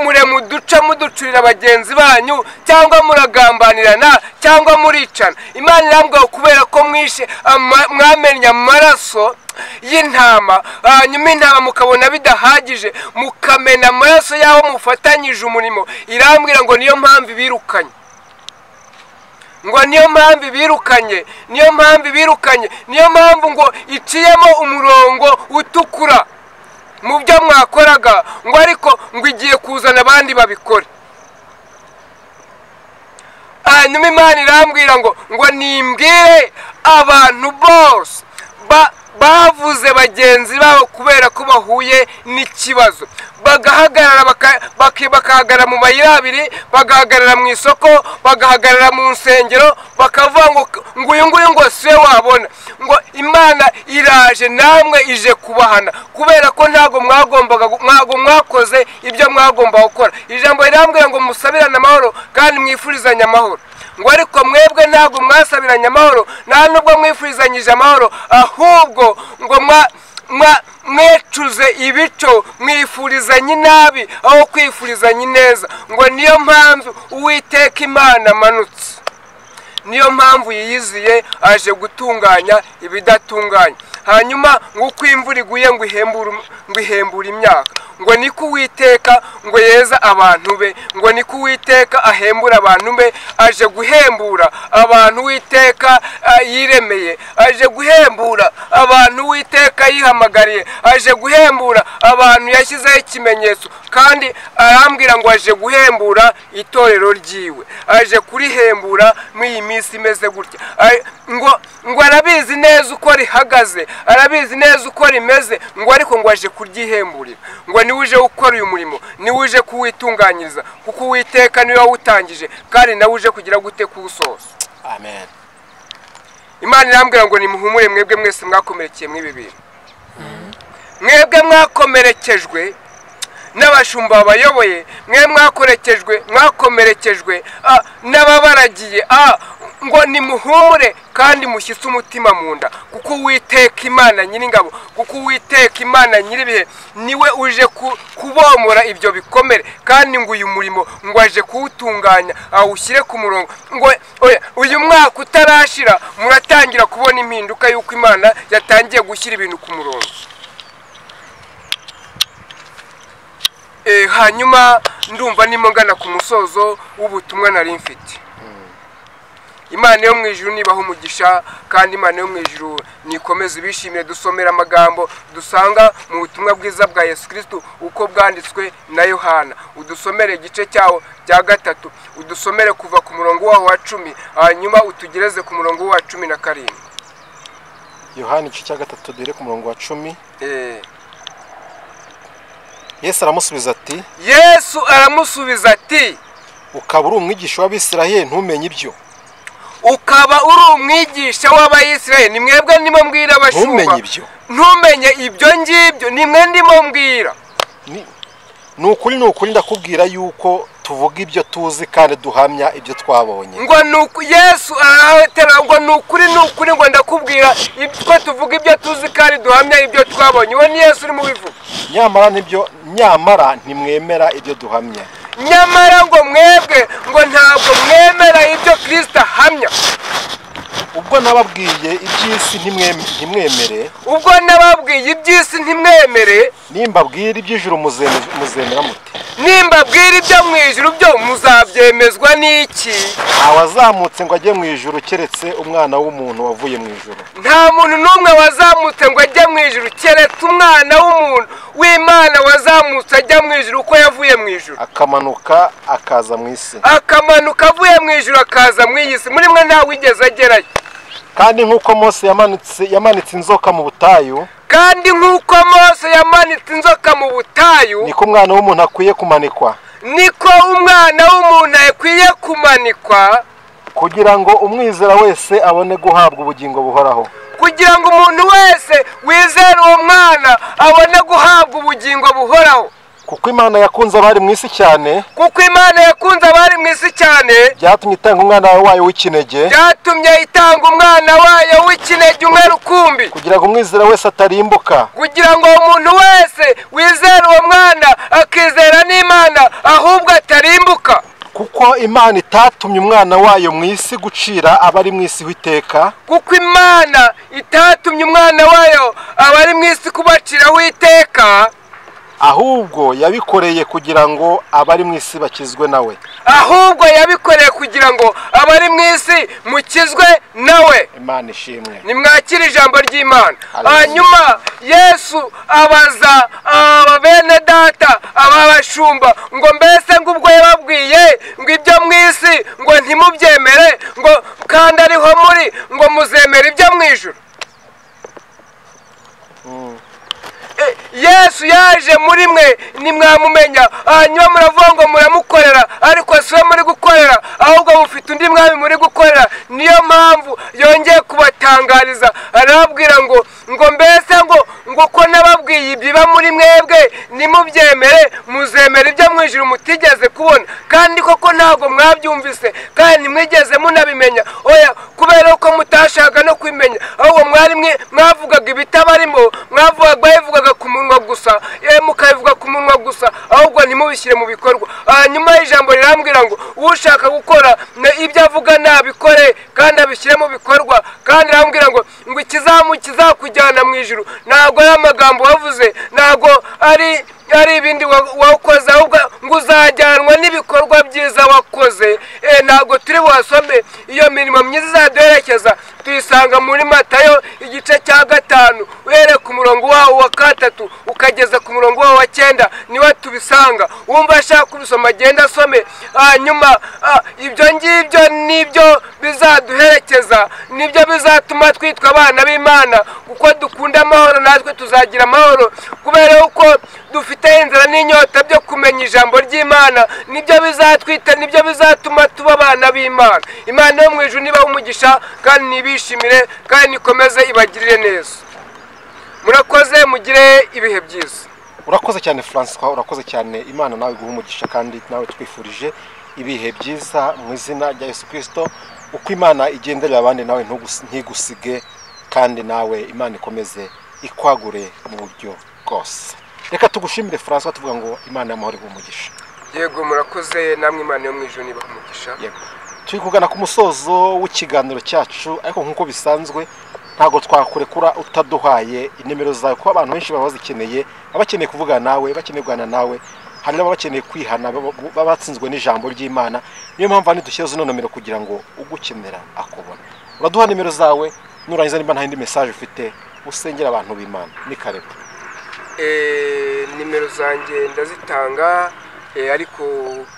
mure muduce muducurira bagenzi banyu, cyangwa muragambanirana, cyangwa muricana. Imana irambwira kubera ko mwishe mwamennye amaraso y'intama, hanyuma intama mukabona bidahagije mukamena amaraso y'aho mufatanyije umurimo. Irambwira ngo niyo mpamvu ibirukanye, ngo niyo mpamvu ibirukanye, niyo mpamvu ibirukanye, niyo mpamvu ngo iciyemo umurongo utukura mu byo mwakoraga, ngo ariko ngo igiye kuzana abandi babikore. Hanyuma Imana irambwira ngo ngo nimbwire abantu bose bavuze bagenzi babo kubera ko bahuye n'ikibazo, bagahagarara bakahagarara mu mayira abiri, bagahagarara mu isoko, bagahagarara mu nsengero, bakavuga ngo ngo uyu nguyu ngo siwe wabona, ngo Imana iraje namwe ije kubahana kubera ko ntago mwagombaga, ntago mwakoze ibyo mwagomba gukora. Ijambo rirambwira ngo musabirane amahoro kandi mwifurizanye amahoro, ngo ariko mwebwe ntago mwasabiranye amahoro, nta nubwo mwifurizanyije amahoro, ahubwo ngo mwecuze ibico, mwifurizanye inabi aho kwifurizanye ineza. Ngo niyo mpamvu Uwiteka Imana amanutse, niyo mpamvu yiyiziye aje gutunganya ibidatunganye. Hanyuma ngo uko imvura iguye ngo ihembura imyaka, ngo niko Uwiteka ngo yeza abantu be, ngo niko Uwiteka ahembura abantu be. Aje guhembura abantu Uwiteka yiremeye, aje guhembura abantu Uwiteka yihamagariye, aje guhembura abantu yashyizeho ikimenyetso. Kandi arambwira ngo aje guhembura itorero ryiwe, aje kurihembura muri iyi minsi imeze gutya. Ngo arabizi neza uko rihagaze, arabizi neza uko rimeze, ngo ariko ngo aje kuryihemburira, ngo niwe uje gukora uyu murimo, niwe uje kuwitunganyiriza, kuko Uwiteka niwe wawutangije kandi nawe uje kugira gute kuwusoza. Amen. Imana irambwira ngo nimuhumure mwebwe mwese mwakomerekeye mw'ibi bintu, mwebwe mwakomerekejwe n'abashumba babayoboye, mwe mwakomerekejwe n'ababaragiye, ngo nimuhumure kandi mushyitse umutima mu nda, kuko Uwiteka Imana nyiringabo, kuko Uwiteka Imana nyiribihe niwe uje kubomora ibyo bikomere, kandi ngo uyu murimo ngo aje kuwutunganya awushyire ku murongo. Ngo oya, uyu mwaka utarashira muratangira kubona impinduka y'uko Imana yatangiye gushyira ibintu ku murongo. Hanyuma ndumva nimo ngana ku musozo w'ubutumwa nari mfite. Imana yo mu ijuru nibaho umugisha, kandi Imana yo mu ijuru nikomeze ibishimire. Dusomera amagambo dusanga mu butumwa bwiza bwa Yesu Kristo uko bwanditswe na Yohana. Udusomere igice cyawo cya 3, udusomere kuva ku murongo waho wa 10 hanyuma utugereze ku murongo wa 17. Yohana igice cya 3 duhere ku murongo wa 10. Yesu aramusubiza ati, Yesu aramusubiza ati, ukaba uri umwigisha w'Abisirayeli ntumenye ibyo? Ukaba uri umwigisha w'Abayisirayeli, ni mwebwe ndimo mbwira abashumba, ntumenye ibyo ngibyo, ni mwe ndimo mbwira. Ni ukuri, ni ukuri ndakubwira yuko tuvuga ibyo tuzi kandi duhamya ibyo twabonye. Ngo nuko Yesu arahatera ngo ni ukuri, ni ukuri ngo ndakubwira ko tuvuga ibyo tuzi kandi duhamya ibyo twabonye. Uwo ni Yesu urimo ubivuga. Nyamara ntimwemera ibyo duhamya. Nyamara ngo mwebwe ngo ntabwo mwemera ibyo Kristo ahamya. Ubwo nababwiye iby'isi ntimwemere, ubwo nababwiye iby'isi ntimwemere, nimbabwira iby'ijuru muzemera mute? Nimbabwira ibyo mu ijuru byo muzabyemezwa n'iki? Ntawazamutse ngo ajye mu ijuru keretse umwana w'umuntu wavuye mu ijuru. Nta muntu n'umwe wazamutse ngo ajye mu ijuru keretse umwana w'umuntu w'Imana wazamutse ajya mu ijuru uko yavuye mu ijuru, akamanuka akaza mu isi, akamanuka avuye mu ijuru akaza mu iyi si. Muri mwe nta wigeze agerayo. Kandi nk'uko Mose yamanitse inzoka mu butayu, kandi nk'uko Mose yamanitse inzoka mu butayu, niko umwana w'umuntu akwiye kumanikwa, niko umwana w'umuntu akwiye kumanikwa, kugira ngo umwizera wese abone guhabwa ubugingo buhoraho, kugira ngo umuntu wese wizera uwo mwana abone guhabwa ubugingo buhoraho. Kuko Imana yakunze abari mu isi cyane, kuko Imana yakunze abari mu isi cyane, byatumye itanga umwana wayo w'ikinege, byatumye itanga umwana wayo w'ikinege umwe rukumbi, kugira ngo umwizera wese atarimbuka, kugira ngo umuntu wese wizera uwo mwana akizera n'Imana ahubwo atarimbuka. Kuko Imana itatumye umwana wayo mu isi gucira abari mu isi witeka, kuko Imana itatumye umwana wayo abari mu isi kubacira witeka, ahubwo yabikoreye kugira ngo abari mu isi bakizwe nawe, ahubwo yabikoreye kugira ngo abari mu isi mukizwe nawe. Imana ishimwe. Nimwakire ijambo ry'Imana. Hanyuma Yesu abaza aba bene data aba bashumba ngo mbese ngo ubwo yababwiye ngo ibyo mu isi ngo ntimubyemere, ngo kandi ariho muri ngo muzemere ibyo mu ijuru. Yesu yaje muri mwe nimwamumenya, hanyuma muravuga ngo muramukorera, ariko si we muri gukorera, ahubwo mufite undi mwami muri gukorera. Niyo mpamvu yongeye kubatangariza arababwira ngo mbese ngo ko nababwiye ibiba muri mwebwe nimubyemere, muzemere ibyo mu ijuru mutigeze kubona. Kandi koko ntabwo mwabyumvise kandi ntimwigeze munabimenya, oya, kubera ko mutashaka no kwimenya, ahubwo mwari mwavugaga ibitabarimo, mwavugaga ku munwa gusa, mukabivuga ku munwa gusa, ahubwo ntimubishyire mu bikorwa. Hanyuma ijambo rirambwira ngo ushaka gukora ibyo avuga nabikore kandi abishyire mu bikorwa. Kandi arambwira ngo ikizamu kizakujyana mu ijuru ntabwo ari amagambo wavuze, ntabwo ari ibindi wakoze, ahubwo ngo uzajyanwa n'ibikorwa byiza wakoze. Ntabwo turi buhasome iyo mirimo myiza izaduherekeza, tuyisanga muri Matayo igice cya 5 uhereye ku murongo wawo wa 3 ukageza ku murongo wawo wa 9, niwe tubisanga. Wumva ashaka kubisoma agenda asome. Hanyuma ibyo ngibyo nibyo bizaduherekeza, nibyo bizatuma twitwa abana b'Imana, kuko dukunda amahoro natwe tuzagira amahoro, kubera uko dufite inzara n'inyota byo kumenya ijambo ry'Imana. Nibyo bizatwita, nibyo bizatuma tuba abana b'Imana. Imana yo mu ijuru niba umugisha kandi nibishimire kandi ikomeze ibagirire neza. Murakoze, mugire ibihe byiza. Urakoze cyane François, urakoze cyane. Imana nawe iguhe umugisha kandi nawe twifurije ibihe byiza mu izina rya Yesu Kristo. Uko Imana igenderera abandi nawe ntigusige, kandi nawe Imana ikomeze ikwagure mu buryo bwose. Reka tugushimire François, tuvuga ngo Imana y'amahoro iguhe umugisha. Yego, murakoze namwe, Imana yo mu ijuru nibahe umugisha. Yego, turi kugana ku musozo w'ikiganiro cyacu, ariko nk'uko bisanzwe ntabwo twakurekura utaduhaye inimero zawe, kuko abantu benshi baba bazikeneye, baba bakeneye kuvugana nawe, bakeneye kuganira nawe, hari n'ababa bakeneye kwihana, baba batsinzwe n'ijambo ry'Imana. Niyo mpamvu hano dushyira zino nomero kugira ngo ugukenera akubone. Uraduha nimero zawe, nurangiza niba nta yindi message ufite usengera abantu b'Imana. Ni karibu. Nimero zanjye ndazitanga, ariko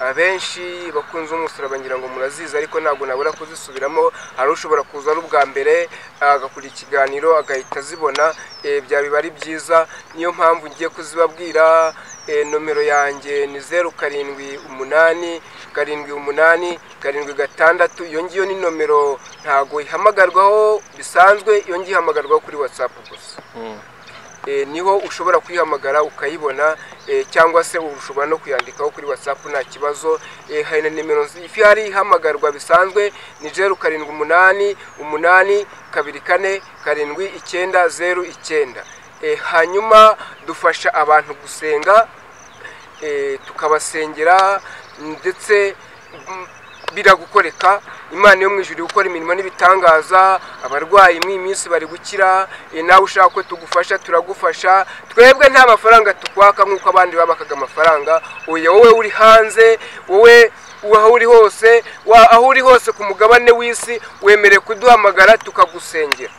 abenshi bakunze umusaraba ngira ngo murazizi, ariko ntabwo nabura kuzisubiramo. Hari ushobora kuza ari ubwa mbere agakora ikiganiro agahita azibona, byabiba ari byiza. Niyo mpamvu ngiye kuzibabwira. Nomero yanjye ni 0 7 8 7 8 7 6. Iyo ngiyo ni nomero ntago ihamagarwaho bisanzwe, iyo ngiyo ihamagarwaho kuri WhatsApp gusa. Niho ushobora kuyihamagara ukayibona, cyangwa se ushobora no kuyandikaho kuri WhatsApp nta kibazo. Hari na nimero ihari ihamagarwa bisanzwe ni 0 7 8 8 2 4 7 9 0 9. Hanyuma dufasha abantu gusenga, tukabasengera ndetse biragukoreka. Imana yo mu ijuru gukora imirimo n'ibitangaza, abarwayi mu iminsi bari gukira. Nawe ushaka ko tugufasha turagufasha. Twebwe nta mafaranga tukwaka nk'uko abandi babakaga amafaranga. Oya, wowe uri hanze, wowe aho uri hose, aho uri hose ku mugabane w'isi, wemerewe kuduhamagara tukagusengera.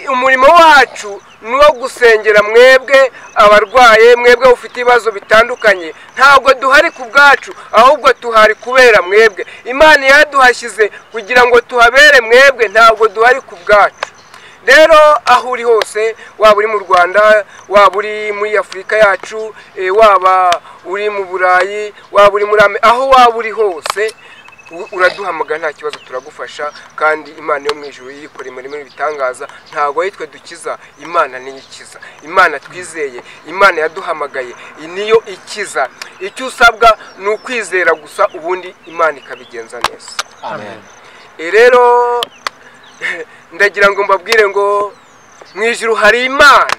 Umurimo wacu ni uwo gusengera mwebwe abarwaye, mwebwe ufite ibibazo bitandukanye. Ntabwo duhari ku bwacu, ahubwo tuhari kubera mwebwe. Imana yaduhashyize kugira ngo tuhabere mwebwe, ntabwo duhari ku bwacu. Rero aho uri hose, waba uri mu Rwanda, waba uri muri Afurika yacu, waba uri mu Burayi, waba uri muri aho waba uri hose, uraduhamagara nta kibazo, turagufasha. Kandi Imana yo mu ijuru yikora imirimo n'ibitangaza. Ntabwo yitwe dukiza, Imana niyo ikiza. Imana twizeye, Imana yaduhamagaye niyo ikiza. Icyo usabwa ni ukwizera gusa, ubundi Imana ikabigenza neza. Amen. Rero ndagira ngo mbabwire ngo mu ijuru hari Imana.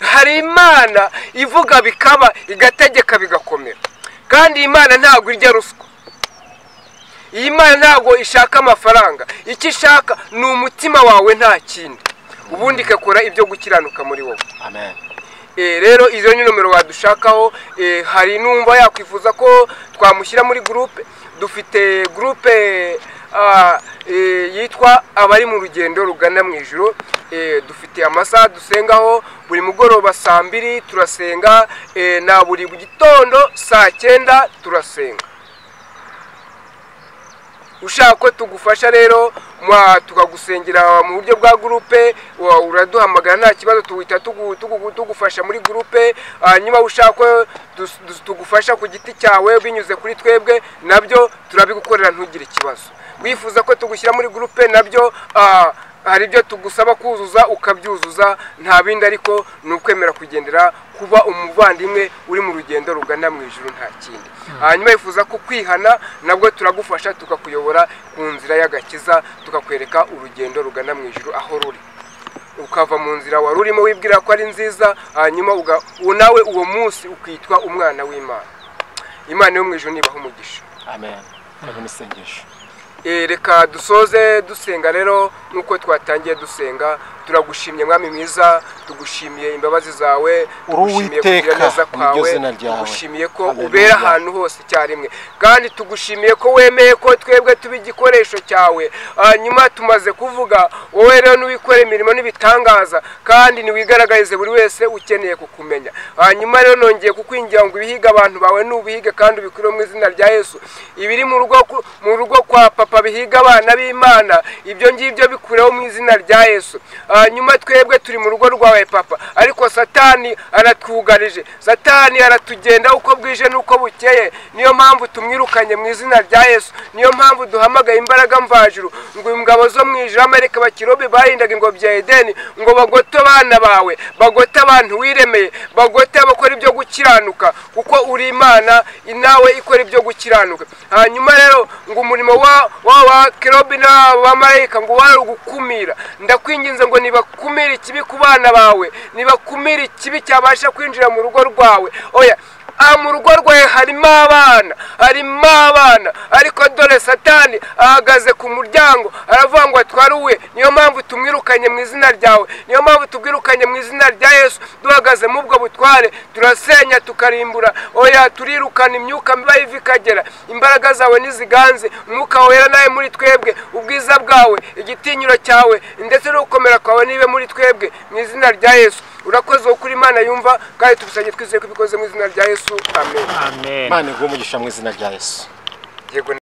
Hari Imana ivuga bikaba, igategeka bigakomera. Kandi Imana ntabwo irya ruswa. Iyi Imana ntabwo ishaka amafaranga, icyo ishaka ni umutima wawe nta kindi, ubundi ikakora ibyo gukiranuka muri wowe. Amen. Rero izo ni nomero wadushakaho. Hari numva yakwifuza ko twamushyira muri groupe. Dufite groupe yitwa abari mu rugendo rugana mu ijuru. Dufite amasaha dusengaho buri mugoroba saa 2 turasenga, na buri gitondo saa 9 turasenga. Ushaka ko tugufasha rero tukagusengera mu buryo bwa groupe, uraduhamagara nta kibazo, tuhita tugufasha muri groupe. Hanyuma ushaka ko tugufasha ku giti cyawe binyuze kuri twebwe, nabyo turabigukorera ntugire ikibazo. Wifuza ko tugushyira muri groupe, nabyo hari ibyo tugusaba kuzuza ukabyuzuza, nta bindi, ariko ni ukwemera kugendera kuba umuvandimwe uri mu rugendo rugana mu ijuru nta kindi. Hanyuma yifuza ko kwihana, nabwo turagufasha tukakuyobora ku nzira y'agakiza, tukakwereka urugendo rugana mu ijuru aho ruri, ukava mu nzira wari urimo wibwira ko ari nziza, hanyuma nawe uwo munsi ukitwa umwana w'Imana. Imana yo mu ijuru nibaha umugisha. Amen. Isengesho. Reka dusoze dusenga rero nk'uko twatangiye dusenga. Turagushimye Mwami mwiza, tugushimiye imbabazi zawe, tugushimiye kugira neza kwawe, tugushimiye ko ubera ahantu hose icyarimwe, kandi tugushimiye ko wemeye ko twebwe tuba igikoresho cyawe. Hanyuma tumaze kuvuga, wowe rero n'uwikora imirimo n'ibitangaza, kandi niwigaragarize buri wese ukeneye kukumenya. Hanyuma rero nongeye kukwingira ngo ibihiga abantu bawe n'ubihige kandi ubikure mu izina rya Yesu. Ibiri mu rugo kwa papa bihiga abana b'Imana, ibyo ngibyo bikureho mu izina rya Yesu. Hanyuma twebwe turi mu rugo rwawe papa, ariko Satani aratwugarije, Satani aratugenda uko bwije n'uko bukeye. Niyo mpamvu tumwirukanye mu izina rya Yesu. Niyo mpamvu duhamagaye imbaraga mvajuru ngo ingabo zo mu ijuru, amareka bakirobe barindaga ingobyi ya Edeni, ngo bagote abana bawe, bagote abantu wiremeye, bagote abakora ibyo gukiranuka, kuko uri Imana inawe ikora ibyo gukiranuka. Hanyuma rero ngo umurimo wa kerobi n'abamarayika ngo wari ugukumira. Ndakwinginze ngo nibakumire ikibi ku bana bawe, nibakumire ikibi cyabasha kwinjira mu rugo rwawe. Oya, mu rugo rwawe harimo abana, harimo abana, ariko dore Satani ahagaze ku muryango aravuga ngo atwaruwe. Niyo mpamvu tumwirukanye mu izina ryawe, niyo mpamvu tubwirukanye mu izina rya Yesu. Duhagaze mu bwo butware, turasenya tukarimbura. Oya, turirukana imyuka mibi iva ikagera. Imbaraga zawe niziganze, umwuka wera nawe muri twebwe, ubwiza bwawe, igitinyiro cyawe ndetse no gukomera kwawe nibe muri twebwe mu izina rya Yesu. Urakoze ukuri Imana yumva, kandi tubisanye twizeye ko ubikoze mu izina rya Yesu. Amen. Amen. Imana iguhe umugisha mu izina rya Yesu. Yego.